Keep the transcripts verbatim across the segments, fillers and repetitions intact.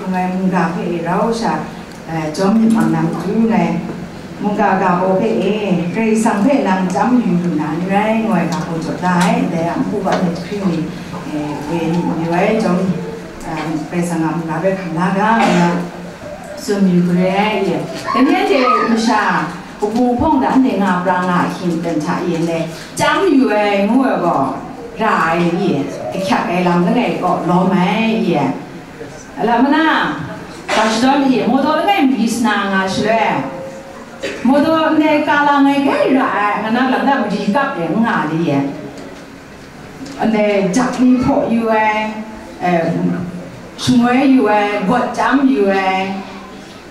Ngai mungga hpe e rau sha, eh, jawm myit mang na matu ngai mungga ga baw hpe e, Karai Kasang hpe nang chyam yu lu na n rai, ngu ai ga baw jaw da ai, ndai a npu ga myit hkring ni, eh, we myit mayu ai jawm, eh, Karai Kasang a mungga hpe hkam la ga, ngu na tsun yu hkre ai, ye. Dai ni anhte masha, kabu hpawng da, ndai nga pra nga ahkying ten hta, ye, ndai chyam yu ai, ngu ai gaw, ra ai, ye, ahkyak ai lam langai kaw lawm ai, ye. Lam mana, ga shadawn e, mawdaw langai mari sna nga shaloi, mawdaw ndai ka lang ai grai ra ai, nga na lam da mari kap e n nga li e. Ndai jak ni hpaw yu ai, eh, shangoi yu ai, gawt chyam yu ai,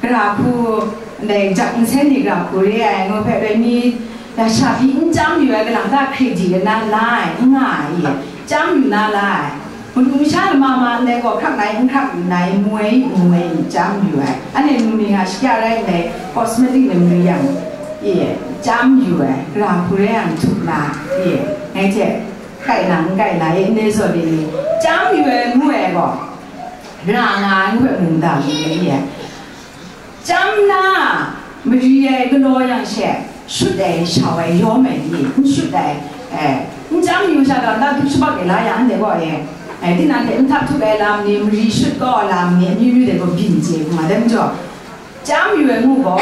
gara hku, ndai jak nsen ni gara hku re ai, ngu hpe rai mi, ya sha pyi n chyam yu ai, kalang ta hkre di na la ai, n nga ai, chyam yu na la ai. Madu masha lama ma ndai gaw hkrak na i, n hkrak yu na i, mu ai i, n mu ai i, chyam yu ai. Anhte nu ni nga shakya rai ndai cosmetic ni mu yang, ye, chyam yu ai, gara hku rai yang htup na, ye, ngai hte kai na, n kai na, ye, ndai zaw ni ni, chyam yu ai, ngu ai gaw, ra nga ai, ngu ai mungdan ni, ye. Chyam na, mari ai galaw yang she, shut ai, shau ai, yawm ai ni, n shut ai, eh, n chyam yu sha ga, nta dup shabak e la yang, anhte gaw e, eh, tinang hte n htap htuk ai lam ni, mari shut kau ai lam ni, amyu myu dai gaw byin chye hkrum ai, dai majaw, chyam yu ai ngu gaw,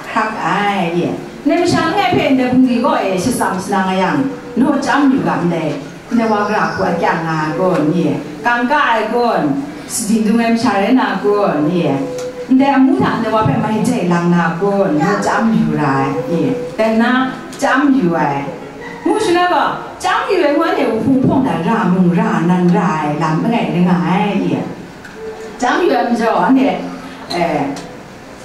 hkrak ai, ye. Ndai masha langai hpe ndai bungli gaw e, shatsam shanang ai yang, naw chyam yu ga ndai. Ndai wa gara hku a kyang nga ai kun, ye, kangka ai kun, sadi dung ai masha rai na kun, ye, ndai amu hta ndai wa hpe mai jai lang na kun, ngu chyam yu ra ai, ye, dai na chyam yu ai. Ngu shaloi gaw, chyam yu ai ngu anhte wuhpung hpawng da ra mung ra nan ra ai lam langai rai nga ai, ye. Chyam yu ai majaw, anhte, eh,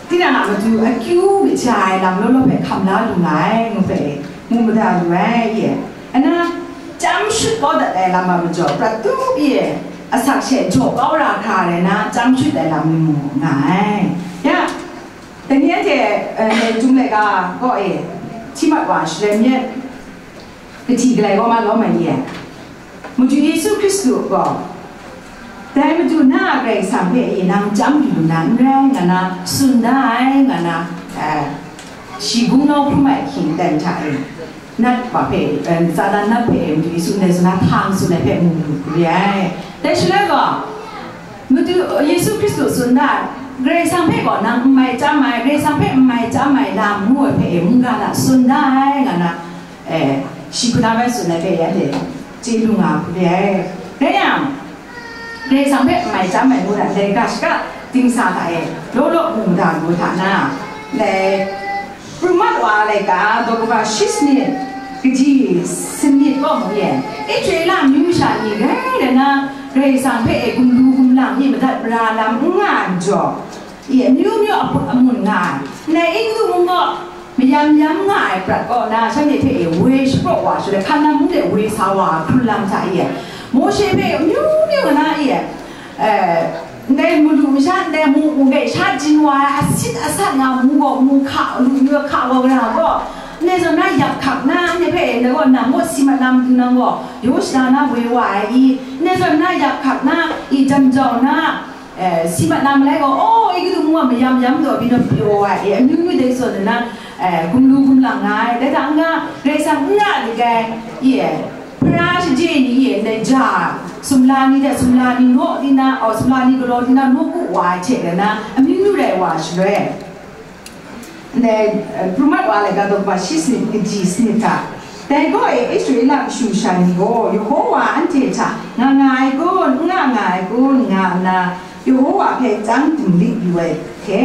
tinang a matu akyu kaja ai lam law law hpe hkam la lu nga ai, ngu hpe, ngu mada lu ai, ye. Ana, chyam shut kau dat ai lam a majaw, prat tup ye, asak she jaw kau ra hkra rai na, chyam shut ai lam ni mu nga ai. Ya, dai ni anhte, eh, Chyum laika kaw e, hti mat wa shaloi myit, kahti galai kaw ma lawm ai ni e, Madu Yesu Hkristu gaw, dai Madu na a Karai Kasang hpe e nang chyam yu lu na n rai, nga na tsun da ai, nga na, eh, shi gunglau hkrum ai ahkying ten hta e, nat wa hpe, eh, Satan nat hpe e Madu Yesu ndai zawn na hpang tsun ai hpe mu lu hku re ai. Dai shaloi gaw, Madu Yesu Hkristu tsun da ai, Karai Kasang hpe gaw nang n mai chyam ai, Karai Kasang hpe n mai chyam ai lam ngu ai hpe e mungga hta tsun da ai, nga na, eh, shi hku na bai tsun ai hpe ya de, chye lu nga hku re ai. Rai yang, Karai Kasang hpe n mai chyam ai ngu na, dai ga shaka dingsa hta e, law law mu da lu hta na, dai pru mat wa ai laika, daw kaba shi sanit, kaji sanit kaw mu ye, Israela amyu masha ni rai rai na, Karai Kasang hpe e gumlu gumlang ni madat mara lam n nga ai majaw, ye, amyu myu a hput amun nga ai. Ndai Egutu mung gaw, mayam yam nga ai prat kaw na, shanhte hpe e woi shapraw wa shaloi, Hkanan mung de woi sa wa ai hkrun lam hta e, Mawshe hpe amyu myu nga na e, eh, ndai madu masha, ndai mung hku hpe sha jin wa ai, asit asat nga mu gaw, mu hka, lu yu hka wa gara gaw, ndai zawn na yak hkak na, ndai hpe e, ndai gaw, nang gaw si mat na matu nang gaw, yaw shada na woi wa ai i, ndai zawn na yak hkak na, i jam jau na, eh, si mat na malai gaw, oh, Egutu mung a mayam yam taw byin pyaw ai, eh, amyu myu dai zawn na, eh, gumlu gumlang nga ai, dai hta n-ga, Karai Kasang n ra lit ai, i, eh, hpara shaje ni, i, ndai ja, sumla ni hte sumla ni naw di na, oh, sumla ni galaw di na, nawku wa ai hte rai na, amyu myu rai wa shaloi. Ndai, eh, pru mat wa ai laika daw kaba shi sanit kaji sanit hta, dai gaw e Israela kashu kasha ni gaw, Yehowa anhte hta nga nga ai kun, n nga nga ai kun, nga nna, Yehowa hpe chyang dinglik yu ai hte,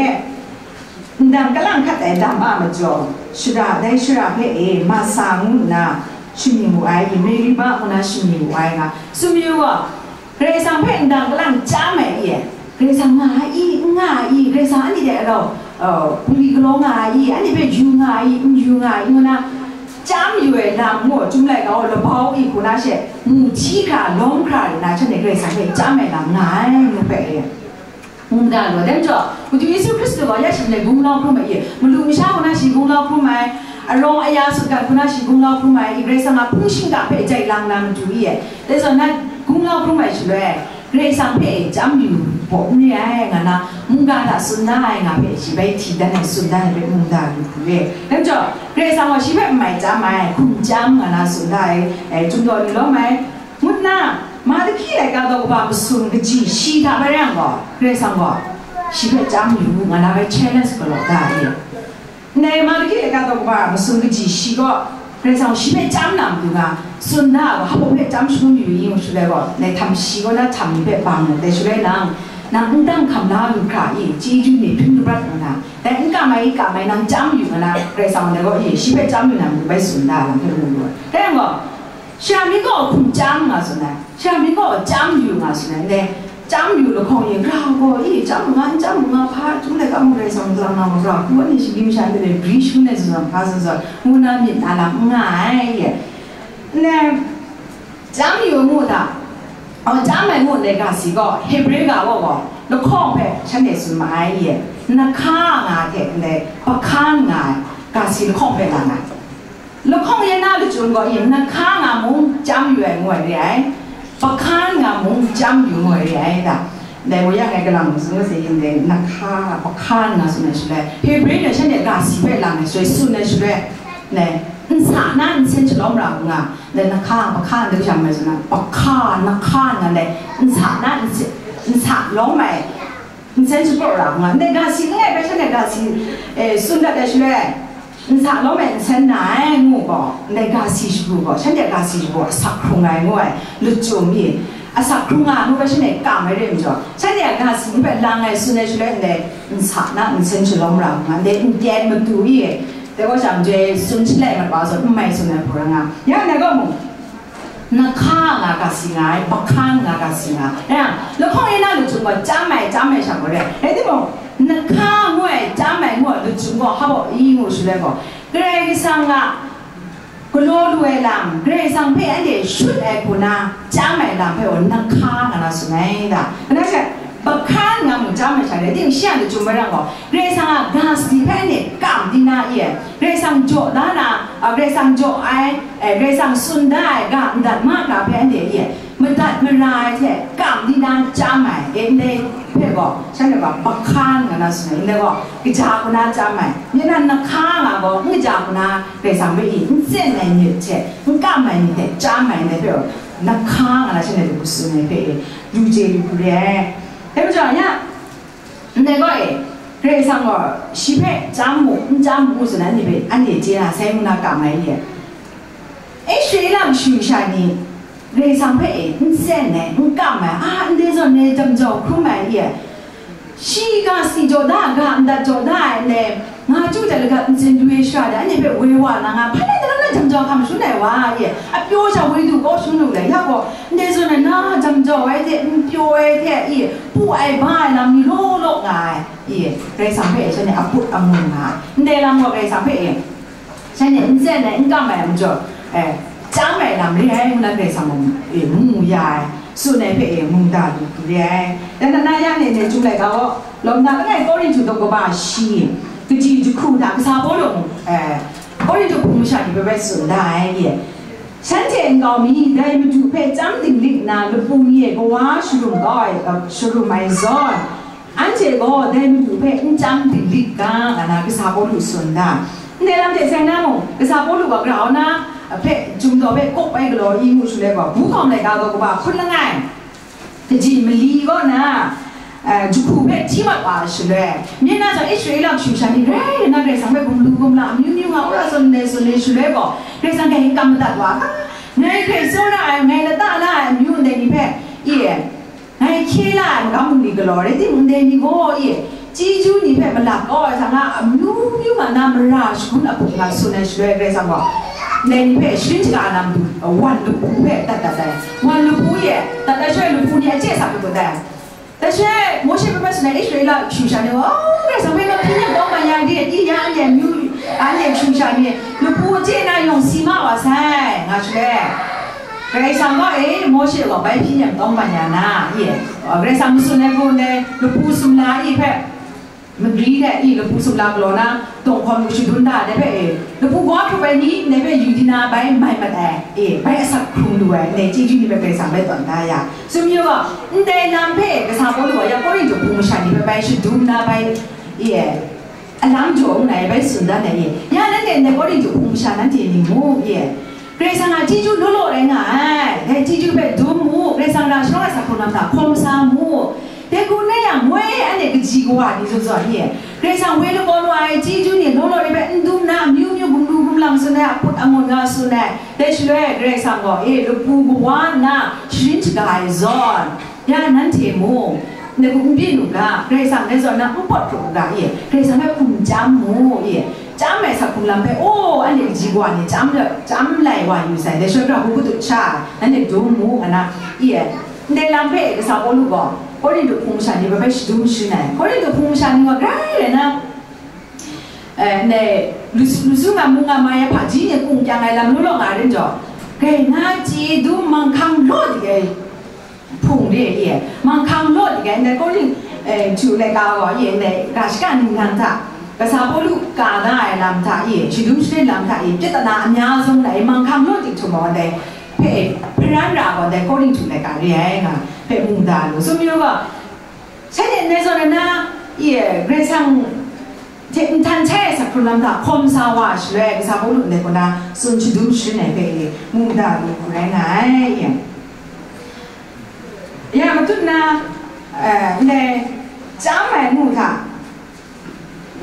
ndang kalang hkat ai lam a majaw, shara, dai shara hpe e Masa ngu nna shami wu ai, Meriba ngu na shami wu ai nga, sumyu gaw, Karai Kasang hpe ndang kalang chyam ai i, Karai Kasang nga ai i, n nga ai i, Karai Kasang anhte dai rau, uh, bungli galaw nga ai i, anhte hpe yu nga ai i, n yu nga ai i, ngu na, chyam yu ai lam mung, Chyum laika gaw labau i hku na she, mu hti hkra, lawm hkra rai na, shanhte Karai Kasang hpe chyam ai lam nga ai, ngu hpe e. Ngu da gaw, dai majaw, Madu Yesu Hkristu gaw ya shi ndai gunglau hkrum ai i, malu masha hku na shi gunglau hkrum ai, arawng aya sutgan hku na shi gunglau hkrum ai, i Karai Kasang a hpung shingkang hpe jai lang na matu i, dai zawn na gunglau hkrum ai shaloi, Karai Kasang hpe chyam yu, Baw n re ai, nga na, mungga hta tsun da ai, nga hpe shi bai hti dan ai, tsun dan ai hpe mungga lu hku re. Dai majaw, Karai Kasang gaw shi hpe n mai chyam ai, hkum chyam, nga na, tsun da ai, e, Chyum daw ni lawm ai, ngut na, Mahki laika daw kaba masum kaji shi hta bai rai yang gaw, Karai Kasang gaw shi hpe chyam yu, nga na bai challenge galaw da ai. Ndai Mahki laika daw kaba masum kaji shi gaw, Karai Kasang shi hpe chyam na matu nga, tsun da ai gaw, hpa hpe chyam shangun yu yu shaloi gaw, ndai htam shi kaw na htam ni hpe bang dai shaloi nang, nang n dang hkam la lu hkra i, chyeju ni hpring kabrat nga na, dai n kam ai, i kam ai, nang chyam yu nga na, Karai Kasang ndai gaw, i, shi hpe chyam yu na matu bai tsun da ai lam hpe mu lu ai. Dai yang gaw, Sha mi gaw hkum chyam nga tsun ai, sha mi gaw chyam yu nga tsun ai, ndai chyam yu lahkawng e, gara gaw, i, chyam nga, n chyam nga, hpa, chyum laika mung Karai Kasang lam na gaw, gara hku, anhte shagim sha de, bri shangun ai zawn, hpa zawn zawn, ngu na myit na lam n nga ai, ye. Ndai, chyam yu ngu hta, aw, chyam ai ngu ndai ga si gaw, Hebre ga gaw gaw, lahkawng hpe shanhte tsun ma ai, ye. Nakha nga hte ndai, bakhan nga ai, ga si lahkawng hpe nga ai. Lahkawng ya na lachyum gaw, i, nakha nga mung chyam yu ai ngu ai re ai, bakhan nga mung chyam yu ngu ai re ai da. Dai gaw yang ngai kalang mazum mase yin dai, nakha, bakhan nga tsun ai shaloi, Hebre ni shanhte ga si hpe lang ai shaloi, tsun ai shaloi, dai, nsa na nsen shalawm ra nga, dai nakha, bakhan dai sha mai tsun na, bakha, nakha nga dai, nsa na nsen, nsa lawm ai, nsen shapraw ra nga, ndai ga si langai bai shanhte ga si, e, tsun dat ai shaloi, nsa lawm ai nsen na ai ngu gaw, ndai ga si shagu gaw, shanhte ga si shagu asak hkrung ai ngu ai, lachyum i, asak hkrung ai ngu bai shanhte kam ai re majaw, shanhte a ga si ni hpe lang ai tsun ai shaloi, ndai nsa na nsen shalawm ra nga, ndai n-yen matu i, dai gaw sha, ndai tsun shalai mat wa zawn, n mai tsun ai hpung ra nga, ya ndai gaw mung, Nakha nga ga si nga ai, bakhan nga ga si nga ai. Rai yang, lahkawng ya na lachyum gaw chyam ai, chyam ai sha gaw re. Rai timung, nakha ngu ai, chyam ai ngu ai lachyum gaw hpa baw i ngu shaloi gaw, Karai Kasang a galaw lu ai lam, Karai Kasang hpe anhte shut ai hku na chyam ai lam hpe gaw nakha nga na tsun ai da. Kaning rai, bakhan nga mung chyam ai sha rai, ting shi a lachyum bai rang gaw, Karai Kasang a ga sadi hpe anhte kam di na i ai, Karai Kasang jaw da na, a, Karai Kasang jaw ai, e, Karai Kasang tsun da ai ga madat mahkra hpe anhte e, madat mara ai hte kam di na chyam ai, e, ndai hpe gaw, shanhte gaw, bakhan nga na tsun ai, ndai gaw, kaja hku na chyam ai, nye nan nakha nga gaw, n kaja hku na Karai Kasang hpe i, n tsen ai myit hte, n kam ai myit hte chyam ai, ndai hpe gaw, nakha nga na shanhte hpe tsun ai hpe e, lu chye lu hku re ai. Dai majaw, ya, Ndai gaw e, Karai Kasang gaw shi hpe chyam mu, n chyam mu tsun anhte hpe, anhte chye na sai ngu na kam ai ye. Israela kashu kasha ni Karai Kasang hpe e n tsen ai, n kam ai, a, ndai zawn e jam jau hkrum ai ye. Shi ga si jaw da, ga madat jaw da ai ndai, nga chyu hte lagat ntsin du ai shara de, anhte hpe woi wa na nga, hpa lai daram na jam jau hkam shun ai wa ye. A pyaw sha woi du kaw shun lu le, ya gaw, ndai zawn e na jam jau ai hte, n pyaw ai hte, i, pu ai ba ai lam ni law law nga ai, i, Karai Kasang hpe shanhte a put a mu nga ai. Ndai lam gaw Karai Kasang hpe e, shanhte n tsen ai, n kam ai majaw, e, chyam ai lam re ai ngu na Karai Kasang gaw, e, mu mu ya ai, tsun ai hpe e, mungga lu hku re ai. Dan na na ya ne ne Chyum laika gaw, lawm na langai Korinhtu daw kaba shi, kaji jahku hta kasa Pawlu, e, Korinhtu hpung masha ni hpe bai tsun da ai, e, shanhte nkau mi dai Madu hpe chyam dinglik nna, lapu ni e kawa sharum kau ai, e, sharum ai zawn, Anhte gaw dai Madu hpe n chyam dinglik ga, nga na kasa Pawlu tsun da. Ndai lam hte seng na mung, kasa Pawlu gaw grau na hpe, Chyum daw hpe kawp ai galaw i ngu shaloi gaw, Hpung Hkawm laika daw kaba hkun langai, kaji mali kaw na, eh, jahku hpe hti mat wa ai shaloi, myen na jang Israela kashu sha ni rai nna Karai Kasang hpe gumlu gumla amyu myu nga wora zawn ndai zawn ni shaloi gaw, Karai Kasang dai kam madat wa ga, ngai hkrai tsawra ai, ngai lata la ai amyu ndai ni hpe, i, Ngai hkye la ai magam bungli galaw rai timung, ndai ni gaw e, chyeju ni hpe malap kau ai hta na, amyu myu nga na mara shagun apup nga tsun ai shaloi, Karai Kasang gaw ndai ni hpe sharin shaga na matu, wan lapu hpe dat dat ai. Wan lapu e, dat ai shaloi lapu ni a chye sa hpe gun ai. Dai shaloi Mawshe hpe bai tsun ai Israela kashu sha ni gaw, "O, Karai Kasang hpe naw hpyi nem tawng ban ya de, di ya, anhte amyu, anhte kashu sha ni, lapu a chye na yawng si ma wa sai," nga shaloi, Karai Kasang gaw, e, Mawshe gaw bai hpyi nem tawng ban ya na, i, Karai Kasang matsun ai hku ndai lapu sumla i hpe, Magri de i lapu sumla galaw na, dawng hkawm lu shadun da de hpe e, lapu wa hkrup ai ni, ndai hpe yu di na bai mai mat ai, e, bai asak hkrung lu ai, ndai chyeju ni hpe Karai Kasang bai tawn da ya. Sumyu gaw, ndai lam hpe kasa Pawlu gaw ya Korintu hpung masha ni hpe bai shadum na bai, e, alam jaw nna bai tsun dan ai, e, ya nanhte ndai Korintu hpung masha nanhte ni mu, e, Karai Kasang a chyeju law law rai nga ai. Dai chyeju hpe dum mu, Karai Kasang ra sharawng ai sa hkrung lam hta hkawm sa mu. Dai hku n rai yang, moi anhte kaji kawa ni zawn zawn ni, Karai Kasang woi lagaw lu ai chyeju ni law law rai hpe n dum na, amyu myu gumru gumlang tsun ai, aput angun nga tsun ai. Dai shaloi Karai Kasang gaw, e, lapu kawa nna sharin shaga ai zawn, ya nanhte mung, ndai hku n byin u ga, Karai Kasang dai zawn na n pawt hkrup u ga, e, Karai Kasang hpe hkum chyam mu, e, chyam ai sa hkrung lam hpe, o, anhte kaji kawa ni chyam, chyam lai wa yu sai, dai shaloi hku patut sha, nanhte dum mu, nga na, e, ndai lam hpe kasa Pawlu gaw, Korintu hpung masha ni hpe bai shadum sharin ai, Korintu hpung masha ni wa grai rai na, eh, ndai, lu, lu su nga mu nga ma ya hpaji ni kung kyang ai lam law law nga rin jaw, grai na chye dum manghkang law dik ai, hpung re, e, manghkang law dik ai, ndai Korin, eh, htu laika gaw, e, ndai ga shaka ningnan hta, kasa Pawlu ka na ai lam hta, e, shadum sharin lam hta, e, pyatana amya zung na, e, manghkang law dik htum gaw, ndai hpe, hparan ra gaw, ndai Korin htu laika re ai nga hpe mu da lu. Sumyu gaw, shanhte ndai zawn na, e, Karai Kasang hte nhtan htai ai sa hkrung lam hta hkawm sa wa shaloi, kasa Pawlu ndai kaw na tsun shadum sharin ai hpe, e, mu da lu hku rai nga ai, e. Ya matut na, eh, ndai chyam ai mu hta,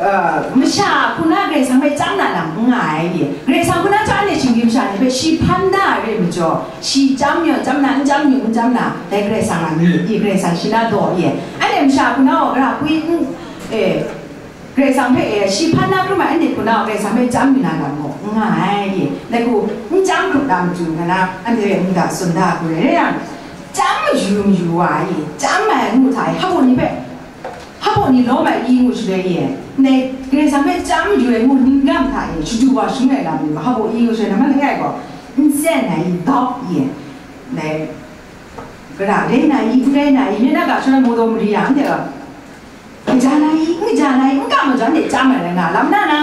eh, masha hku na Karai Kasang hpe chyam na lam n nga ai, e. Karai Kasang hku na chyam ai shinggyim masha ni hpe shi hpan da ai re majaw, shi chyam yaw chyam na, n chyam yu n chyam na, dai Karai Kasang a myit, e, Karai Kasang shi na daw, e. Anhte masha hku na gaw gara hpui n, e, Karai Kasang hpe, e, shi hpan na hkrum ai anhte hku na Karai Kasang hpe chyam yu na lam gaw n nga ai, e. Dai hku n chyam hkrup na matu nga na, anhte hpe ngu da tsun da hku rai yang, chyam mayu mayu wa ai, e, chyam ai ngu hta e, hpabaw ni hpe, hpabaw ni lawm ai i ngu shaloi e, ndai Karai Kasang hpe chyam yu ai ngu ning gam hta e, shadu wa shung ai lam ni gaw, hpabaw i ngu shaloi na man langai gaw, n tsen ai i, dawp i, ndai, gara rai na i, n rai na i, myit na ga shawng ai mawdaw mari ya, anhte gaw, kaja na i, n kaja na i, n kam ai majaw, anhte chyam ai rai nga, lam na na,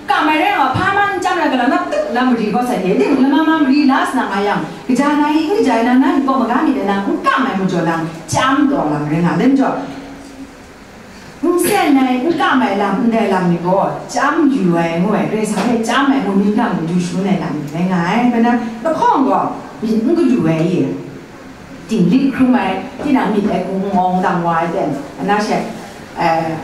kam ai rai nga, hpa man n chyam ai, galam na tuk na mari gaw sai hte, ning lama ma mari la sa na nga yang, kaja na i, n kaja ai na, nang gaw maga myit ai na, n kam ai majaw nang, chyam taw lam rai nga, dai majaw, n sen ai, n kam ai lam, ndai lam ni gaw, chyam yu ai, ngu ai, Karai Kasang hpe chyam ai, ngu myit lam du shangun ai lam ni rai nga ai, bai na, lahkawng gaw, myit n galu ai, i, dinglik hkrum ai, tinang myit ai hku n awng dang wa ai ten, ana she, eh,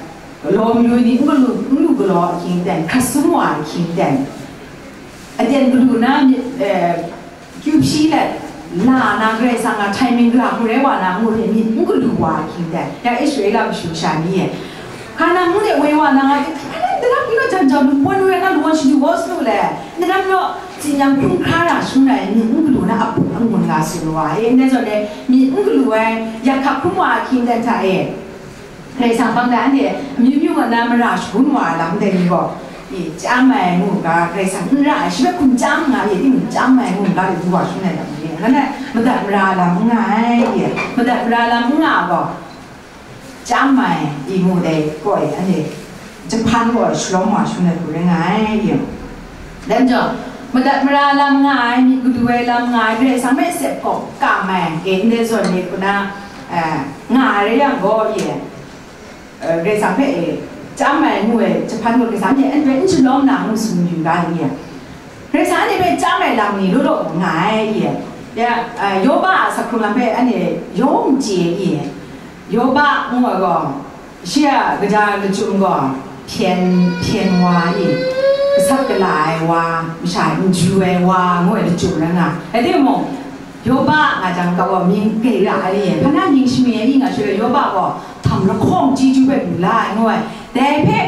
galaw mayu ni n galu, n lu galaw ahkying ten, hkrat sum wa ahkying ten, aten galu na myit, eh, kyu hpyi let, la na Karai Kasang a timing ga hku rai wa na ngu hte myit n galu wa ahkying ten, ya Israela kashu kasha ni e, hka na ngu de woi wa na nga, tinang, tinang, tinang, jan jau lu, wan woi na lu wan shadu gaw su le, tinang naw, tsin yang hkrum hkra ra shangun ai myit n galu na aput angun nga su lu wa e, ndai zawn e, myit n galu ai, yak hkap hkrum wa ahkying ten hta e, Karai Kasang hpang de anhte amyu myu wa na mara shagun wa ai lam ndai ni gaw, e, chyam ai ngu ga, Karai Kasang n ra ai, shi hpe hkum chyam nga, e, timung chyam ai ngu ga, e, du wa shangun ai lam ni, ngai madat mara lam n nga ai, e, madat mara lam n nga gaw, chyam ai i mu dai gaw, e, anhte jahpan gaw shalawm wa shangun ai hku rai nga ai, e. Dai majaw, madat mara lam nga ai, myit galu ai lam nga ai, Karai Kasang hpe sep gaw kam ai, e, ndai zawn ni hku na, eh, nga ai rai yang gaw, e, eh, Karai Kasang hpe, e, chyam ai ngu ai jahpan gaw Karai Kasang hpe anhte hpe n shalawm na ngu tsun yu ga ni, e. Karai Kasang anhte hpe chyam ai lam ni law law nga ai, e. Ya, eh, Yoba a sa hkrung lam hpe anhte yawng chye, e. Yoba ngu ai gaw, shi a kaja lachyum gaw, hpyen, hpyen wa i, gasat gala ai wa, masha n ju ai wa, ngu ai lachyum rai nga. Rai timung, Yoba nga jang, gaw mying grai ra ai, hpa na mying shamying ai nga shaloi, Yoba gaw htam lahkawng chyeju hpe lu la ai, ngu ai. Dai hpe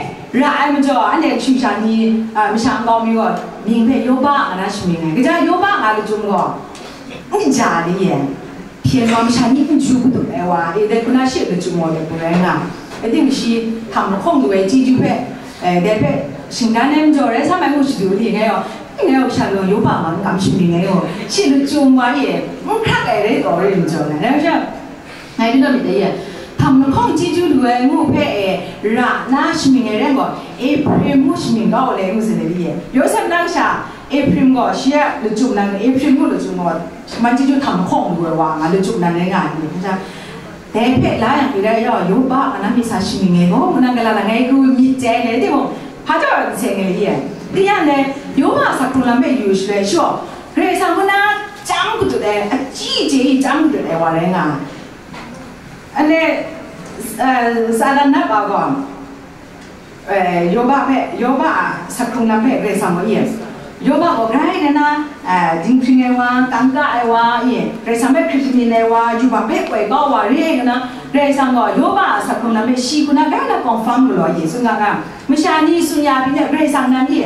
ra ai majaw, anhte kashu kasha ni, a, masha nkau mi gaw mying hpe Yoba nga na shamying ai. Kaja Yoba nga lachyum gaw, n ja li e. Hpyen wa masha ni n ju katup ai wa, e, dai hku na shi lachyum gaw dai hku rai nga. Rai timung shi htam lahkawng lu ai chyeju hpe, e, dai hpe shinggan ai majaw rai sa mai ngu shadu li ngai gaw, ngai gaw sha gaw Yoba ma n kam shamying ai gaw, shi lachyum wa e, n hkrak ai rai taw rai majaw na, rai sha, ngai ni gaw myit dai e, Htam lahkawng chyeju lu ai ngu hpe e, ra na shamying ai rai gaw, Ephraim ngu shamying kau ai ngu tsun ai re. Yawsep na kasha, Ephraim gaw shi a lachyum nan, Ephraim ngu lachyum gaw, shaman chyeju htam lahkawng lu ai wa nga lachyum nan rai nga ai. Dai hpe la yang pyi rai yaw, Yoba a na myit sa shamying ai gaw, ngu na gala na ngai hku myit chye ai le, timung, hpa jaw ai seng ai le, tingyan le, Yoba a sak hkrung lam hpe yu shaloi shaw, Karai Kasang kaw na chyam gadut ai, achyi chye i chyam gadut ai wa rai nga ai. Anhte, eh, Satan nat wa gaw, eh, Yoba hpe, Yoba a sak hkrung lam hpe Karai Kasang gaw i, Yoba gaw grai nna, eh, dinghpring ai wa, kangka ai wa i, Karai Kasang hpe hkrit shamin ai wa, yubak hpe koi kau wa re nna, Karai Kasang gaw Yoba a sak hkrung lam hpe shi hku na grai na confirm galaw i, tsun ga nga, masha ni tsun ya pyi hte Karai Kasang nan i,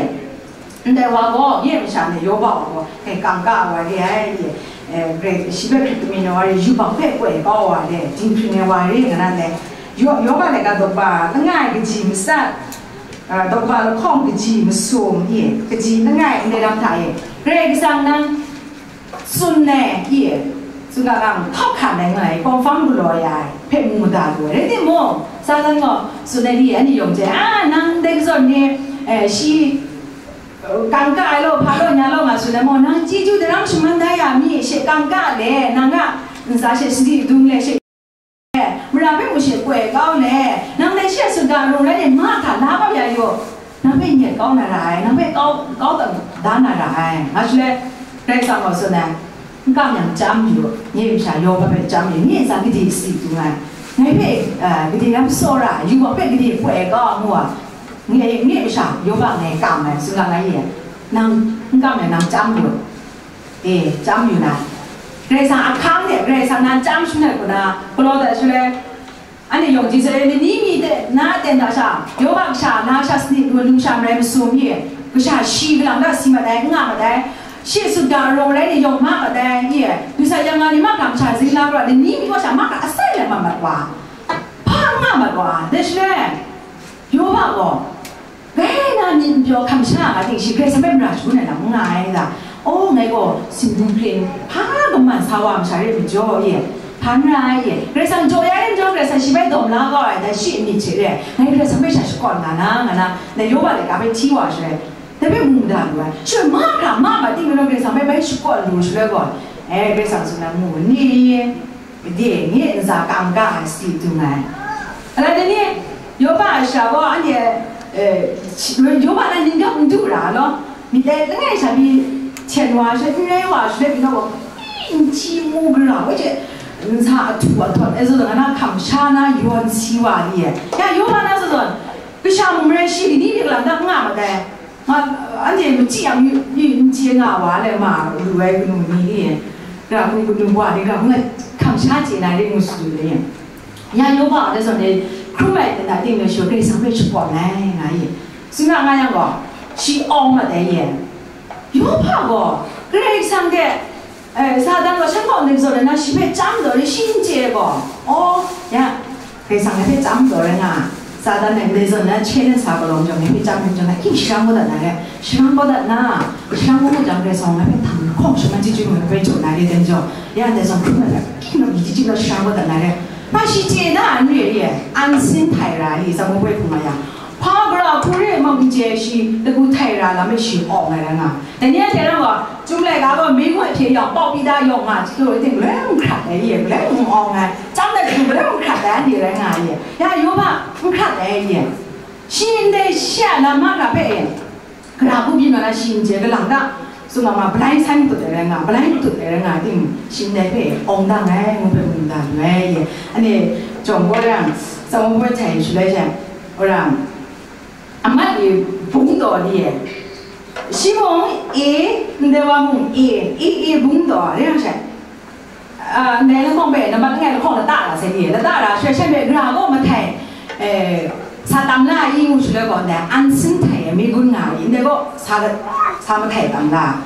Ndai wa gaw, nye masha ni Yoba wa gaw, e, kangka ai wa re ai, e, e, grai shi hpe hkrit shamin ai wa re, yubak hpe koi kau ai wa re, dinghpring ai wa re, nga na ndai, Yo-, Yoba laika daw ba langai kaji matsat, a, daw ba lahkawng kaji masum, e, kaji langai ndai lam hta e, Karai Kasang nang tsun ai, e, tsun ga nang hkawk hkan ai nga ai, confirm galaw ya ai, hpe mu mada lu ai. Rai timung, Satan gaw tsun ai ni, anhte yawng hte, a, nang ndai kazawn ni, e, shi, Kangka ai law, hpa law, nya law nga tsun ai maw, nang chyeju daram shaman da ya mi, she kangka le, nang a ntsa she sadi dung le, she mara hpe mu she koi kau le, nang dai she sut ga rung rai le, mahkra la kau ya yaw, nang hpe nyet kau na ra ai, nang hpe kau, kau da na ra ai, nga shaloi, Karai Kasang gaw tsun ai. N kam yang chyam yu, nye masha Yoba hpe chyam yu, nye ntsa gade si dung ai, ngai hpe, a, gade ram tsawra, yubak hpe gade koi kau a ngu a, nye, nye masha Yoba ngai kam ai, tsun ga ngai ye, nang n kam yang nang chyam yu, e, chyam yu na, Karai Kasang ahkang de, Karai Kasang nan chyam shangun ai hku na, galaw dat shaloi, Anhte yawng Israel ni mi hte na ten da sha, Yoba kasha na sha sanit lu lu sha marai masum ni, kasha shi kalang da si mat ai, n nga mat ai, shi sut ga rawng rai ni yawng ma mat ai, ni, du sa yang nga ni mahkra masha zingla pra ni, ni mi kaw sha mahkra asai rai mat mat wa, hpa n nga mat wa, dai shaloi, Yoba gaw, Rai na myit n pyaw hkam sha nga ting shi Karai Kasang hpe mara shangun ai lam n nga ai ga, aw, ngai gaw sumsing hpring hpa kaman sa wa masha re majaw e, hpa n ra ai e, Karai Kasang jaw ya ai majaw Karai Kasang shi bai dawm la kau ai, dai shi myit hte re ai, ngai Karai Kasang hpe sha shakawn nga na, nga na, dai Yoba laika hpe hti wa shaloi, dai hpe mu mada lu ai, shaloi mahkra ma ma ting majaw Karai Kasang hpe bai shakawn lu shaloi gaw, e, Karai Kasang tsun na mu ni? Gade, nye ntsa kangka ai si dung ai. Ala dai ni, Yoba a sha gaw anhte, eh, Yoba nan ning yawk n du ra law, myit dai langai sha pyi hten wa sha, n rai wa sha, pyi na gaw, n chyi mu gara, woi hte ntsa ahtu ahtawn ai zawn, nga na hkam sha na yawn si wa li ai. Ya, Yoba na zawn zawn, kasha mung marai shi, ni myit lam na n nga mat ai. Nga, anhte machyi yang yu, yu n chye nga wa le ma lu ai kanu ni ni, ra hku kanu wa ni ga, nga hkam sha chye na ring ngu su ni. Ya Yoba de zawn e, hkrum ai hta ting le shaw, Karai Kasang hpe shakawn ai nga ye. Tsun nga yang gaw, shi awng mat ai ye. Yoba gaw, Karai Kasang hte, Eh, Satan gaw shan kaw ning zawn ai na, shi hpe chyam daw re, shi n chye ai gaw, aw, ya, Karai Kasang ngai hpe chyam daw re nga, Satan e ndai zawn na challenge sa galaw jang, ngai hpe chyam ai jang, ngai hkying sharang kau dat na re, sharang kau dat na, sharang kau mu jang, Karai Kasang ngai hpe htam lahkawng shaman chyeju ngai hpe jaw na re, dan jaw, ya, ndai zawn hkrum ai hpe, hkying lam ni chyeju na sharang kau dat na re, hpa shi chye na, n re re, unseen tyrant, Tsanghpaw hpe hkrum nga yang, hpa gara hku re ai mung n chye ai, shi, lagu tyrant lam e shi awng ai rai nga, Daniel hte rau gaw, Chyum laika gaw, myi ngoi hpye yawng, pau pyi da yawng nga, chyu ting, galoi mung hkrat ai, ye, galoi mung awng ai, chyam dat hku, galoi mung hkrat ai, anhte rai nga ai, ye. Ya, Yoba, n hkrat ai, ye. Shi ndai shi a lam mahkra hpe, ye. Gara hku byin wa na, shi n chye, galang ta, tsun nga ma, blind sign matut ai rai nga, blind matut ai rai nga, ting, shi ndai hpe, awng dang ai, ngu hpe, mung dang ai, ye. Anhte, jawng gaw yang, tsawm gaw htai shaloi she, ora, Amat e bung taw li e. Shi mung e, ndai wa mung e, e, e bung taw, re yang she. A, ndai lahkawng hpe, nambat langai lahkawng lata ra sai li e. Lata ra, shoi shoi hpe, gara gaw mahtai, e, sa tam la i ngu shaloi gaw, ndai an sin htai e, mi gun nga i, ndai gaw sa, sa mahtai tam la.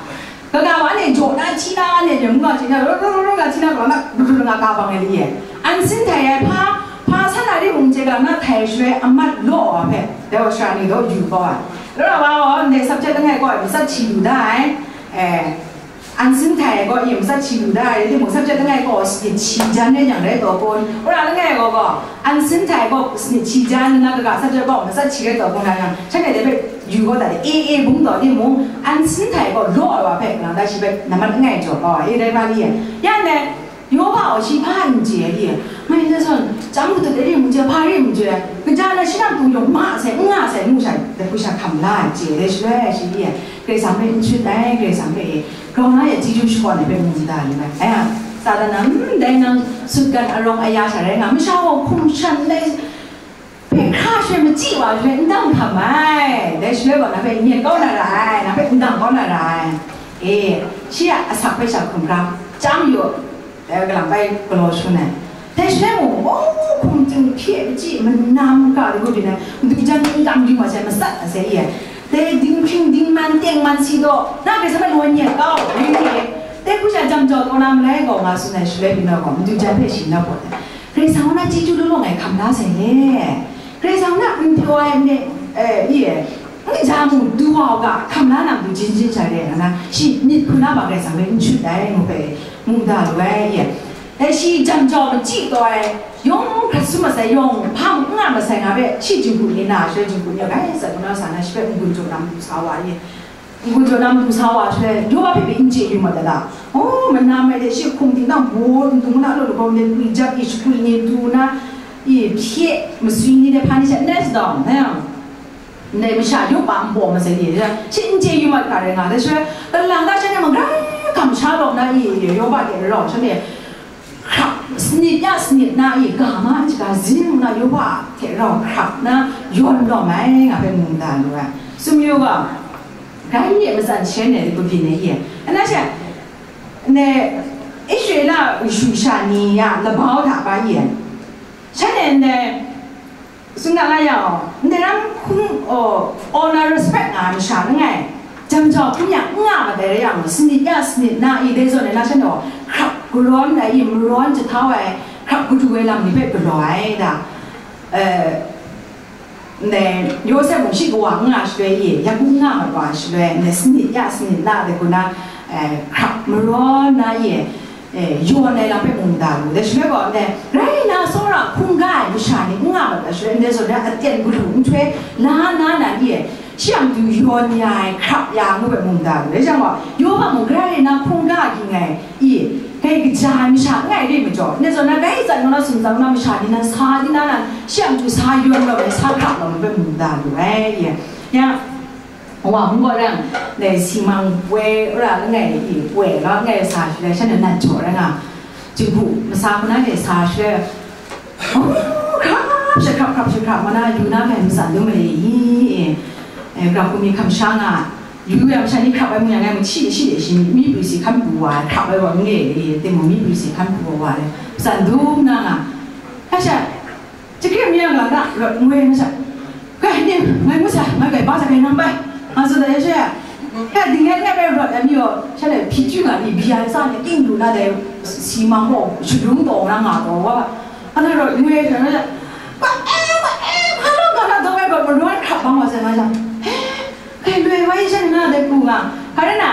Kaga wa anhte jaw na, hti na, anhte myit mung ga hti na, ru, ru, ru, ru, ga hti na, ru, na, ru, ru, ru, ga, ga bang ai li e. An sin htai ai hpa, hpa san na ri mung chye ga na htai shaloi amat law wa hpe, dai wa shara ni gaw yu kau ai. Rawra wa gaw, ndai subject langai kaw ai matsat hti yu da ai. Eh, An sin htai gaw, yin matsat shi lu da ai, rai timung, subject langai gaw sanit shi jan rai yang rai taw kun, wora langai gaw gaw, an sin htai gaw sanit shi jan, na kaga subject gaw matsat shi rai taw kun na yang, shanhte dai hpe yu gaw dat, A A bung taw timung, an sin htai gaw law ai wa hpe, kalang da shi hpe, nambat langai jaw kau ai, rai ba li, yan dai, Yawba gaw shi hpa n chye ai, ngai ndai zawn, chyam katut ai rim n chye, hpa rim n chye, kaja na shi na tung yawng ma sai, n nga sai, ngu sha, dai hku sha hkam la ai chye ai, shaloi shi, Karai Kasang hpe n shut ai, Karai Kasang hpe e, grau na e chyeju shakawn ai hpe mu da lu ai. Aya, Satan na, "Mm, dai nang sutgan arawng aya sha rai nga, masha gaw hkum shan ndai hpe hkra shaloi machyi wa shaloi n dang hkam ai, dai shaloi gaw na hpe nyet kau na ra ai, na hpe n dang kau na ra ai." E, shi a asak hpe sha hkum hkra, chyam yu, dai galang bai galaw shun ai. Dai shaloi mung, o, hkum ting hpye machyi manam ga de gu byin ai, madu jan ning dam yu ma sai, matsat ma sai i ai. Dai dinghpring dingman tengman si taw, na Karai Kasang hpe loi nyet kau, ring hte, dai hku sha jam jau taw na malai gaw nga tsun ai shaloi byin ai gaw, madu jan hpe shi na pawt ai. Karai Kasang na chyeju law law ngai hkam la sai le. Karai Kasang na n pyaw ai ne, eh, i e, n ja mu du wa u ga, hkam la na matu jin jin sha re na, shi myit hku na ba Karai Kasang hpe n shut ai, ngu hpe, mu da lu ai, i e. Dai shi jam jau machyi taw ai, yawng hkrat sum masai, yawng hpang n nga masai nga hpe, shi jinghku ni na, shaloi jinghku ni rai tsat kau na sa na, shi hpe n-gun jaw na matu sa wa, i e. N-gun jaw na matu sa wa shaloi, Yawba hpe pyi n chye yu mat ai ta? O, manam ai de, shi hkum ting na baw n dung na, law lagaw ni, kwi jap i, shakwi ni du na, i hpye maswi ni de, hpa ni sha n rai sadawng, na yang, ndai masha Yawba nbaw masai ni, shi n chye yu mat ga rai nga, dai shaloi, kalang ta sha ni mung grai kamsham lawm na, i Yawba hte rau sha ni, hkrap, sanit ya sanit na i ga ma ai shaga, zin na Yawba hte rau hkrap na yawn lawm ai, nga hpe mu da lu ai. Sumyu gaw, grai ye matsan shen ai, kabyin ai ye. Ana sha, ne, Israela kashu kasha ni a labau hta pa ye. Shanhte ndai, Tsun ga nga yang, ndai ram hkum, o, honour respect nga ai masha langai, jam jau hkum yang n nga mat ai rai yang, sanit ya sanit na i dai zawn ai na shan gaw, hkrap garawn ai i, marawn jahtau ai, hkrap gadu ai lam ni hpe galaw ai da. Eh, ndai Yawsep mung shi kawa n nga shaloi i, Yaku n nga mat wa shaloi, ndai sanit ya sanit na dai hku na, eh, hkrap marawn na i, eh, yawn ai lam hpe mu da lu. Dai shaloi gaw, ndai, rai nna, tsawra hkungga ai masha ni n nga mat ai shaloi, ndai zawn rai aten galu nhtoi la na na ni e, shi a matu yawn ya ai, hkrap ya ai ngu hpe mu da lu. Dai jang gaw, Yawba mung grai rai nna hkungga ging ai i, grai kaja ai masha n rai re majaw, ndai zawn rai grai tsat ngu na sumsang na masha ni nan sa di na nan, shi a matu sa yawn lawm ai, sa hkrap lawm ai hpe mu da lu ai, i, ya, Wa hpung gaw rang, dai simang poi ra langai i poi la ngai sa shaloi, shan na nat jaw ra nga, jinghku masa hku na hte sa shaloi, hkrap shakrap, hkrap shakrap, ma na yu na hkai matsan dum mali i, e, grau hku mi hkam sha nga, yu ya masha ni hkrap ai mu yang ngai mu chi de shi de shi, mi pru si hkan pru wa, hkrap ai wa nge i, timung mi pru si hkan pru wa, wa le, matsan dum na nga, hkra sha, Chakri mi yang la na, rawt ngoi na sha. Kai, ni, ngai ngu sa, ngai kai ba sa kai nang bai. Nga tsun da ya she. Kai, ding ngai ngai bai rawt ya mi yaw, sha le hpyi chyu nga ni, bia sa ni, ting lu na dai, si ma gaw, shadung taw na nga taw wa. Ana rawt ngoi na sha. Ba e, ba e, hpa lo ga na taw ngai rawt marawt hkrap bang wa sa nga sha. He, kai loi wa yi sha ni na dai ku nga. Hpa rai na,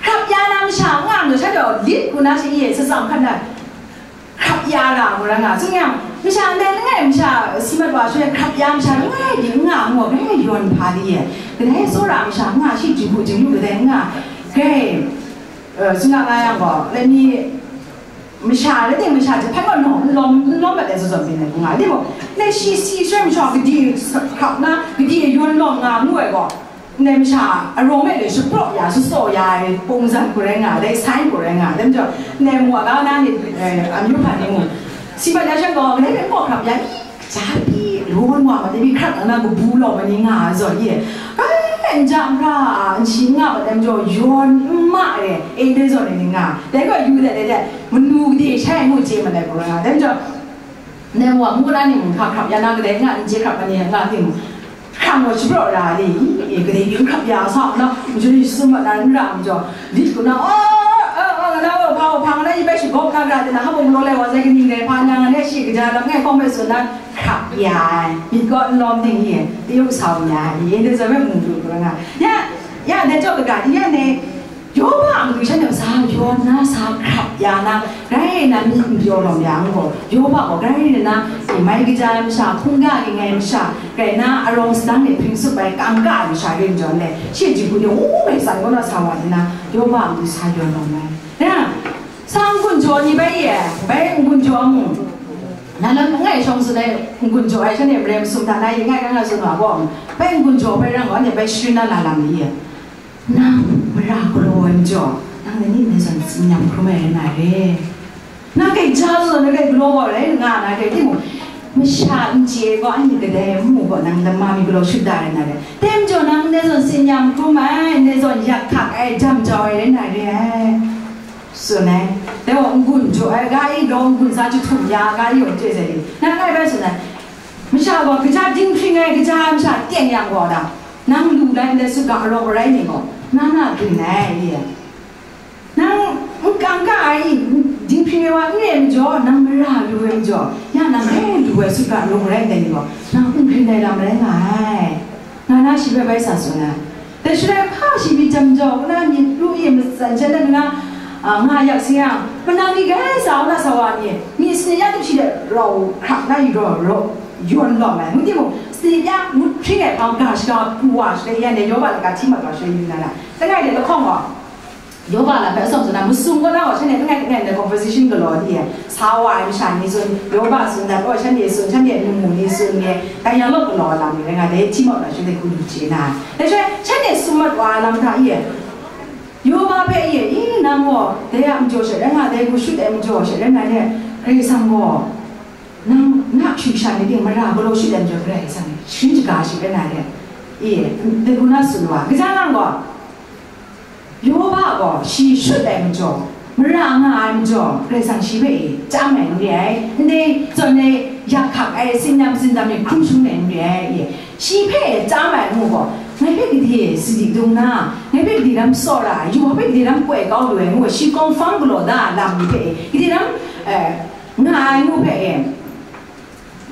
hkrap ya na masha nga, nga sha daw, lit ku na shi ye, sa sam hkan na. Hkrap ya ra, ngu ra nga, tsun yang, masha ndai langai masha si mat wa shaloi hkrap ya masha langai di n nga, ngu, grai yawn hpa di e. Kadai tsawra masha n nga, shi jingbu jinglu kadai n nga, grai, eh, tsun nga nga yang gaw, lai mi, masha, rai ting masha jahpan gaw lawm, lawm, lawm mat ai zawn zawn byin ai, ngu nga. Timung, lai shi si shaloi masha gade hkrap na, gade yawn lawm nga, ngu ai gaw, Ndai masha arawng e le shapraw ya, shasaw ya ai pungzan hku rai nga, dai sai hku rai nga, dai majaw, ndai mwa ga na ni, eh, amyu hpan ni mung, si mat ya sha gaw, kadai hpe n kaw hkrap ya i, ja pyi, law wa ma, dai mi hkrat nang na kabu law ma ni nga ai zawn ye, kai, n ja n hkra, n shi n nga ma, dai majaw, yawn n ma e, e, dai zawn e ni nga, dai gaw yu dai, dai, dai, manu gade shai ngu chye ma dai hku rai nga, dai majaw, Ndai wa ngu na ni mung hkra hkrap ya na kadai nga, n chye hkrap ma ni nga timung, hkrang gaw shapraw ra ai ni, e, kadai ni n hkrap ya sa, na, n chye ni sum mat na, n ra ai majaw, lit ku na, o, o, o, nga na, o, hpa, o, hpa, nga na, yi bai shagawp na, gara de na, hpa mung law lai wa sai, kaning dai hpa, na, nga na, shi kaja lam ngai hkawm bai tsun na, hkrap ya ai, myit kaw n lawm ting ye, tayuk sa wa ya ai, ye, dai zawn rai mung du ku nga, ya, ya, dai jaw kaga, ya, ne, Yoba a matu shanhte sa yawn na, sa hkrap ya na, grai na myit n pyaw lawm ya n gaw, Yoba gaw grai na, mai kaja ai masha, hkungga ging ai masha, grai na, arong sadang ni hpring sup ai, kangka ai masha rin jawn le, shi a jinghku ni, u, bai san kaw na sa wa di na, Yoba a matu sa yawn lawm ai. Ya, sa n-gun jaw ni bai ye, bai n-gun jaw mu. Na lam ngai shawng tsun ai n-gun jaw ai shanhte mare masum hta na ye ngai kang na tsun wa gaw, bai n-gun jaw bai rang gaw, anhte bai sharin na la lam ni ye. Nang mara galaw ai majaw, nang na ni na zawn tsin-yam hkrum ai rai na re. Nang kai ja zawn na kai galaw gaw rai nga na re, timung, masha n chye gaw, anhte kadai mu gaw, nang lama mi galaw shut da rai na re. Dai majaw, nang na zawn tsin-yam hkrum ai, na zawn yak hkak ai, jam jau ai rai na re ai. Tsun ai. Dai gaw n-gun jaw ai, ga i gaw n-gun sa jahtum ya, ga i gaw n chye sai ni. Nang ngai bai tsun ai. Masha gaw, kaja dinghpring ai, kaja ai masha teng yang gaw da, nang lu lai ndai sut ga arawng arai ni gaw, na na grin ai, i? Nang n kangka ai, dinghpring ai wa n re ai majaw, nang mara lu ai majaw, ya nang rai lu ai sut ga arawng arai ndai ni gaw, nang n grin ai lam rai nga ai, nga na shi hpe bai sa tsun ai. Dai shaloi hpa shi myit jam jau, na myit ru e matsan sha na, a, nga yak sayang, manang ni gai sa, na sa wa ni, myit sani ya tup shi de rau hkrak na yu raw raw yawn lawm ai. Ngu timung, sani ya ngut hpring ai hpang ga shaga pru wa shaloi, ya ne Yoba laga hti mat wa shaloi yu na na. Langai de lahkawng gaw, Yoba lam hpe atsawm tsun na, masum kaw na gaw, shanhte langai langai na composition galaw di e, sa wa ai masha ni tsun, Yoba tsun dat gaw, shanhte tsun, shanhte nmu ni tsun e, dai yang lawp galaw lam ni rai nga, dai hti mat wa shaloi hku lu chye na. Dai shaloi, shanhte sum mat wa ai lam hta e, Yoba hpe e, i, nang gaw, dai a majaw she rai nga, dai hku shut ai majaw she rai nga, ne, Karai Kasang gaw, nang na hpyu sha ni ting mara galaw shut ai majaw, Karai Kasang sharin shaga shi rai na re, i, dai hku na tsun wa, kaja nang gaw, Yoba gaw, shi shut ai majaw, mara nga ai majaw, Karai Kasang shi hpe e, chyam ai n re ai, ndai zawn ai, yak hkak ai, tsin-yam tsindam ni hkrum shung ai n re ai, i, shi hpe e, chyam ai ngu gaw, ngai hpe gade sadi dung na, ngai hpe gade ram tsawra ai, yawng hpe gade ram koi kau lu ai ngu gaw, shi confirm galaw da ai lam ni hpe e, gade ram, eh, nga ai ngu hpe e,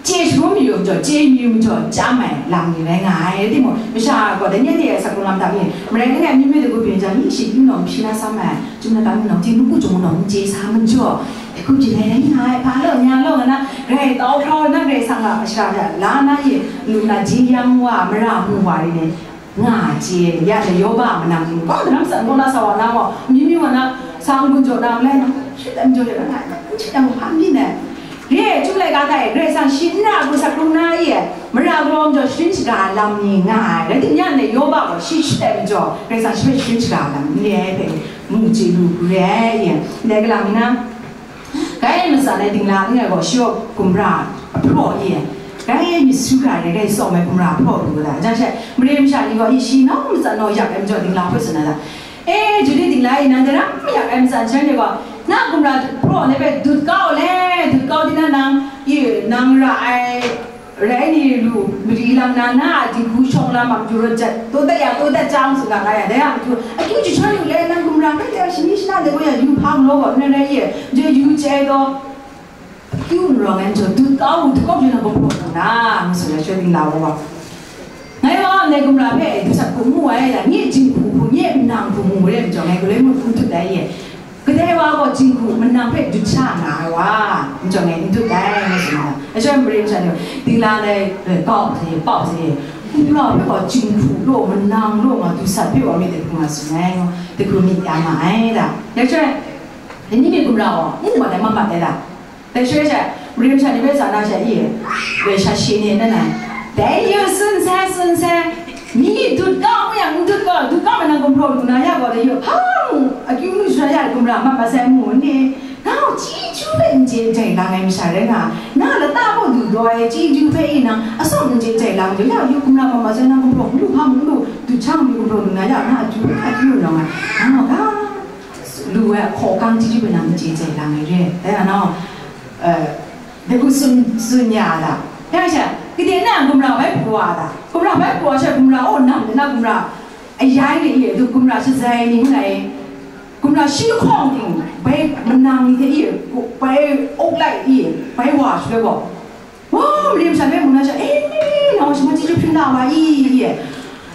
chye sharum yu majaw, chye yu majaw, chyam ai lam ni rai nga ai. Rai timung, masha gaw, dai ni anhte a sakhkrung lam hta mi, marai langai mi mi de gu byin jang, yi shi yu nawng hpyi na sam ai, chyum na tam yu nawng, ji nu ku jung nawng n chye sa majaw, e hku byin ai rai nga ai, hpa law, nya law, nga na, grai tau hkrau na, Karai Kasang a shara hta la na, yi lu na, ji yang wa, mara mu wa ri ni, nga chye, ya hte Yoba a manang ni, gaw, daram san gaw na sa wa na gaw, amyu myu wa na, sa n-gun jaw na, malai na, shut ai majaw de na, n shut ai hpa n byin ai. Re ai, chyum laika hta e, Karai Kasang shi n ra ai hku sa hkrung na e, mara galaw majaw sharin shaga ai lam ni nga ai. Rai timung, ya hte Yoba gaw shi shut ai majaw, Karai Kasang shi hpe sharin shaga ai lam n re ai hpe, mu chye lu hku re ai e. Ndai galang ni na, Gai matsan ai dingla langai gaw, shi gaw gumra ahpraw e, gai myit su hkra re, gai tsawm ai gumra ahpraw lu ga da. Jan she, mare masha ni gaw, i, shi nau matsan nau yak ai majaw dingla hpe tsun na da. E, Judi dingla e, nang daram yak ai matsan shanhte gaw, na gumra ahpraw ni hpe dut kau le, dut kau di na nang, i, nang ra ai, Rai ni lu, mari lam na, na a dinghku shawng lam a matu rawt jat, taw dat ya, taw dat chyang tsun ga nga ya, dai a matu, akyu chyahkyu le, nang gumra rai de, shani shana de gaw ya, yu hpa galaw gaw, n rai rai ye, je yu chye ai gaw, akyu n rawng ai majaw, dut kau, dut kau je na gaw, hpraw lu na, ngu tsun ai, shawng dingla gaw. Ngai gaw, ngai gumra hpe, dut sat hku mu ai, da, nye jinghku hku, nye nang hku mu re, majaw, ngai galoi mung hku dut ai ye. Kadai wa gaw jinghku manang hpe dut sha nga ai wa, n jawng e n dut ai, nga tsun ai. Asha maren sha ni, dingla dai, eh, kau sa ye, pau sa ye, gumra hpe gaw jinghku law, manang law nga dut sat hpe wa myit dai hku nga tsun ai, nga dai hku myit ya ma ai da. Ya sha, ni myit gumra gaw, n wa dai ma mat ai da. Dai shaloi sha, maren sha ni hpe sa na sha i, dai sha shi ni nan ai. Dai yu tsun sai, tsun sai. Mi dut kau mu yang, n dut kau, dut kau ma nang gumhpraw lu na ya gaw, dai yu hpang, akyu nu sha ya gumra mat mat sai mu ni. Nang chyeju hpe n chye jai lang ai masha rai nga, na lata gaw du daw ai chyeju hpe i nang atsawm n chye jai lang, ya yu gumra mat mat sai nang gumhpraw lu hpang lu, dut hpang lu gumhpraw lu na ya, na akyu, akyu rawng ai. Nang gaw ga, lu ai hkawhkang chyeju hpe nang n chye jai lang ai re. Dai na nau, eh, dai hku tsun, tsun ya a ta? Ya sha, gade na gumra bai hpaw wa a ta? Gumra bai hpaw wa sha, gumra, oh, nang na gumra, ayai ni e, du gumra shazai ni ngu na e, gumra shi lahkawng ting, bai manang ni hte e, bai auk lai e, bai wa shaloi gaw, Wa, mare masha hpe mu na sha, e, nang wa shaman chyeju hpring la wa i, i,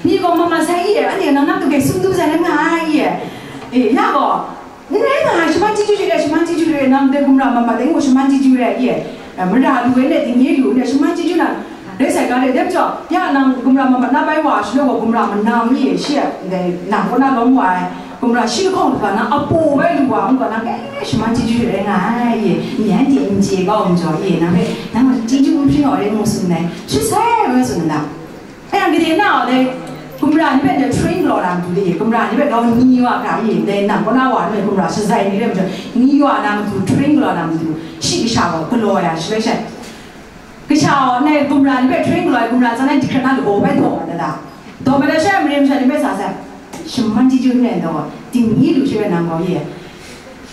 ni gaw mat mat sai i, anhte nang nang kagai sum du sai na nga ai i, E, ya gaw, n rai nga ai, shaman chyeju re, shaman chyeju re, nang dai gumra mat mat dai ngu shaman chyeju re, ye, e, mara lu ai le, dingnye lu ai le, shaman chyeju na, rai sai ga re, dai majaw, ya nang gumra mat mat na bai wa, shaloi gaw gumra manam ye, shi a, dai, nang kaw na lawm wa ai, gumra shi lahkawng hkra na, apo bai lu wa, ngu ga nang, e, shaman chyeju re nga ai, ye, ni anhte n chye ga u majaw, ye, nang hpe, nang chyeju n hpring wa re ngu tsun ai, shi sai, ngu tsun ai. Aya gade na dai, gumra ni hpe dai train galaw na matu de, gumra ni hpe grau ni wa hkra ye, dai nang kaw na wa ni gumra shazai ni re matu, ni wa na matu, train galaw na matu, shi kasha gaw galaw ya, shaloi sha, kasha gaw nai gumra ni hpe train galaw ai gumra tsan ai dikrat na lagaw bai daw mat da. Daw mat da sha, mare masha ni hpe sa sai, shaman chyeju n rai daw, dingyi lu shi rai nang gaw ye.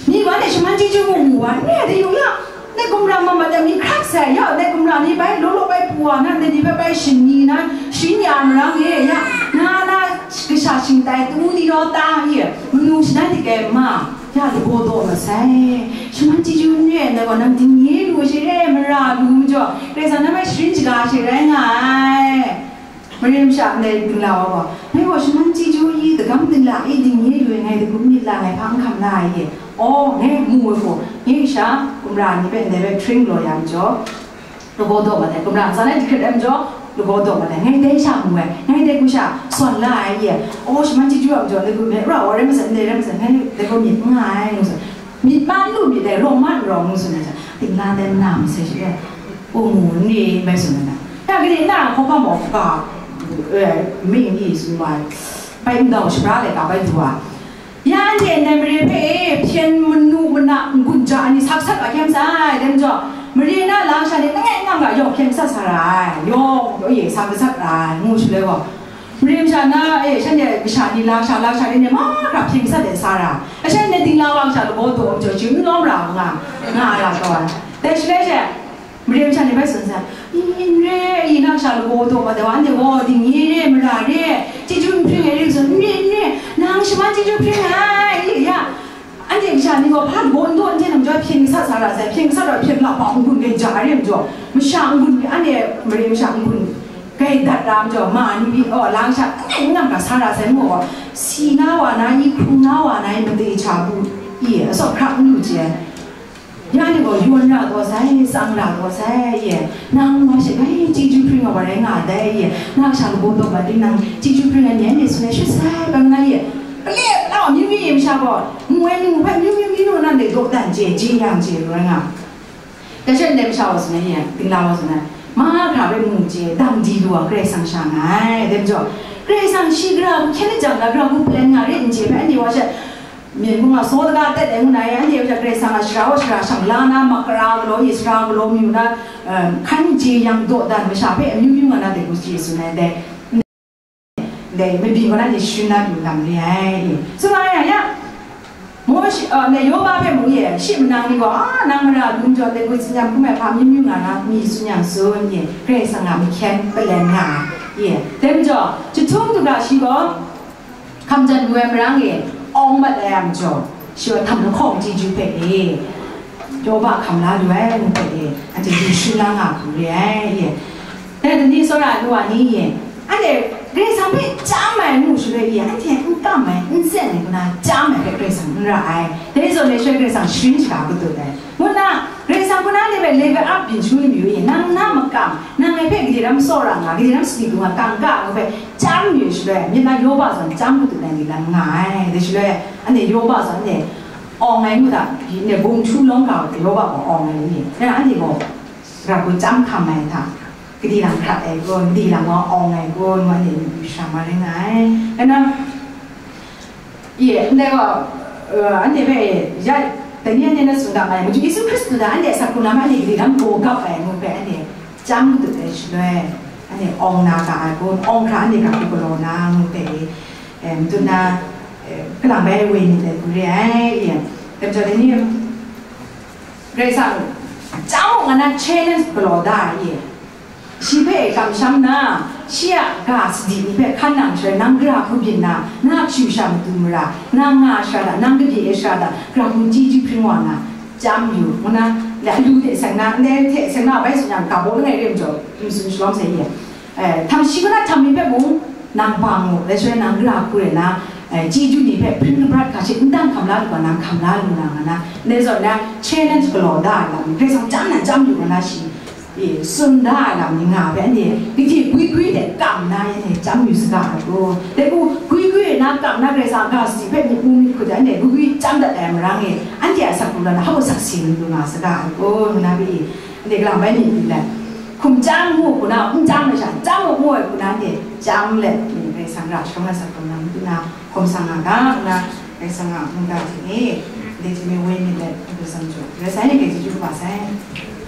Ni wa ne shaman chyeju mu mu wa, ne de yu ya, ne gumra mat mat de mi hkrak sai ya, ne gumra ni bai law law bai pru wa na, ne ni bai bai shingni na, shing ya marang e ya, na na kasha shingtai tu ni raw ta ye, manu shadan di kai ma, ya lagaw daw masai, shaman chyeju ne, ne wa nang dingye lu shi re, mara lu majaw, Karai Kasang na bai sharin shaga shi rai nga ai. Mare masha ndai dingla wa gaw, ngai gaw shaman chyeju i, dagam dingla i, dingye lu ai ngai dagun myit la ngai hpa n hkam la ai ye. Aw, ngai mu ai gaw, ngai kasha gumra ni hpe ndai hpe hpring galaw ya majaw, lagaw daw mat ai, gumra ntsa na dihkrit ai majaw, lagaw daw mat ai, ngai dai sha mu ai, ngai dai hku sha sawn la ai ye. Aw, shaman chyeju a majaw, ndai hku me ra wa rai masat, ndai rai masat, ngai dai gaw myit n nga ai, ngu sa. Myit ma n lu myit dai, rawng ma n rawng, ngu tsun ai sha, dingla dai na masai shi e, u mu n re, bai tsun ai na. Ya, gade na, hkawhkam of God, e, mying ni tsun wa ai, bai ndau shabra laika bai du wa. Ya, anhte ndai mare hpe e, hpyen manu mana n-gun ja ai ni sa gasat wa hkyen sai, dai majaw, mare na lasha ni langai ngang ga yawng hkyen gasat sa ra ai, yawng, e, sa gasat ra ai, ngu shaloi gaw, mare masha na, e, shanhte kasha ni lasha, lasha ni mahkra hpyen gasat de sa ra ai, shanhte dingla wa kasha lagaw daw ai majaw, chyu n lawm ra nga, nga ra taw ai. Dai shaloi she, mare masha ni bai tsun sai, i, n re, i, na kasha lagaw daw mat ai wa, anhte gaw dingye re, mara re, chyeju n hpring ai re, tsun, n re, n re, nang shaman chyeju hpring ai, i, ya, anhte kasha ni gaw hpa lagaw n daw, anhte nang jaw hpyen gasat sa ra sai, hpyen gasat ra, hpyen la hpa n-gun gai ja ai re majaw, masha n-gun, anhte mare masha n-gun gai dat ra majaw, ma ni pyi, aw, lang sha, langai n ngam ga sa ra sai, ngu gaw, si na wa na i, hkrung na wa na i, made hta bu i, atsawt hkrak n lu chye ai. Ya ni gaw, yawn ra taw sai, tsang ra taw sai, ye, nang wa she, bai, chyeju hpring ai wa rai nga ai dai, ye, na kasha lagaw daw mat ting nang, chyeju hpring ai ni, anhte tsun ai shut sai, bai nga ye, pale, pala, amyu myu ye masha gaw, ngu ai ni ngu hpe, amyu myu myu nu nan de dawdan chye, jeyang chye, rai nga. Dai she ndai masha wa tsun ai, ye, dingla wa tsun ai, mahkra rai mu chye, dang di lu wa Karai Kasang sha nga ai, dai majaw, Karai Kasang shi gara hku hkyen lajang na, gara hku plan nga re n chye hpe, anhte wa she, Myen mung a saw daga tet ai ngu na e, anhte a Karai Kasang a sara wa sara shang la na, makara galaw, i sara galaw mayu na, eh, hkan jeyang dawdan masha hpe amyu myu nga na de gu shi tsun ai dai. Dai, mabyi gaw na ni shun na du lam re ai. Tsun ai ya, ya. Mawshi, eh, ne Yoba hpe mung ye, shi manang ni gaw, a, nang mara lu majaw de gu tsin yam hkum ai hpa amyu myu nga na, mi tsun yang tsun ye, Karai Kasang a mahkyen palen nga ai. Ye, dai majaw, jahtum du ga shi gaw, Hkamjan lu ai marang e awng mat ai a majaw, shi wa htam lahkawng chyeju hpe e, Yoba hkam la lu ai ngu hpe e, anhte lu shun la nga hku re ai e. Dai dani tsawra ai nu wa ni e, anhte Karai Kasang hpe chyam ai ngu shaloi e, anhte n kam ai, n sen ai, ngu na chyam ai hpe Karai Kasang n ra ai. Dai zawn e shaloi Karai Kasang sharin shaga kau dut ai. Ngu na, Karai Kasang hpuna ni hpe level up byin shangun yu i, nang na makam, nang ngai hpe gade ram tsawra nga, gade ram sadi lu nga, kangka ngu hpe chyam yu shaloi, myit na Yoba zawn chyam kau dut ai ni lam nga ai. Dai shaloi, anhte Yoba zawn anhte awng ai ngu hta, ne bung htu lawng ga Yoba gaw awng ai ni, nang anhte gaw ra hku chyam hkam ai hta, gade lam hkrat ai kun, gade lam gaw awng ai kun, ngu anhte yu shara ma rai nga ai. Ngai na, Ye, ndai gaw, eh, anhte hpe, ya, dai ni anhte na tsun ga nga ai, maju Yesu Hkristu hta anhte a asak hkrung lam anhte gade lam gaw gap ai ngu hpe anhte chyam madut ai shaloi, anhte awng na ga ai kun, awng hkra anhte ga hku galaw na ngu hpe, eh, madut na, eh, kalang bai ai wenyi dai hku re ai, ye. Dai majaw dai ni, Karai Kasang chyam u nga na challenge galaw da ai, ye. Shi hpe kamsham na, shi a ga sadi ni hpe hkan nang shaloi, nang gara hku byin na, na kashu sha matu mara, nang nga ai shara hta, nang kabye ai shara hta, gara hku chyeju hpring wa na, chyam yu, ngu na, le alu hte seng na, ndai hte seng na, bai tsun yang, ga baw langai re majaw, n tsun shalawm sai ye. Eh, htam shi kaw na htam mi hpe mung, nang bang u, dai shaloi nang gara hku rai na, chyeju ni hpe hpring kabrat hkra shi n dang hkam la lu ga na, hkam la lu na nga na, ndai zawn na challenge galaw da ai lam ni, Karai Kasang chyam nan chyam yu nga na shi, e, tsun da ai lam ni nga hpe, anhte gade gwi gwi de kam na, anhte chyam yu saga ai gaw, dai gaw gwi gwi na kam na Karai Kasang a ga sadi hpe myit mu myit hkut de, anhte gwi gwi chyam dat ai marang e, anhte a asak hkrung la na, hpa gaw sakse lu nga saga ai gaw, nga na hpe, anhte galang bai ni, ni let, hkum chyam mu hku na, n chyam ai sha, chyam mu ngu ai hku na, anhte chyam let, Karai Kasang ra sharawng ai asak hkrung na, matu na, hkawm sang nga ga, nna, Karai Kasang a mungga hte e, ndai hte me woi myit let, Karai Kasang jaw, Karai Kasang e, Karai chyeju kaba sai.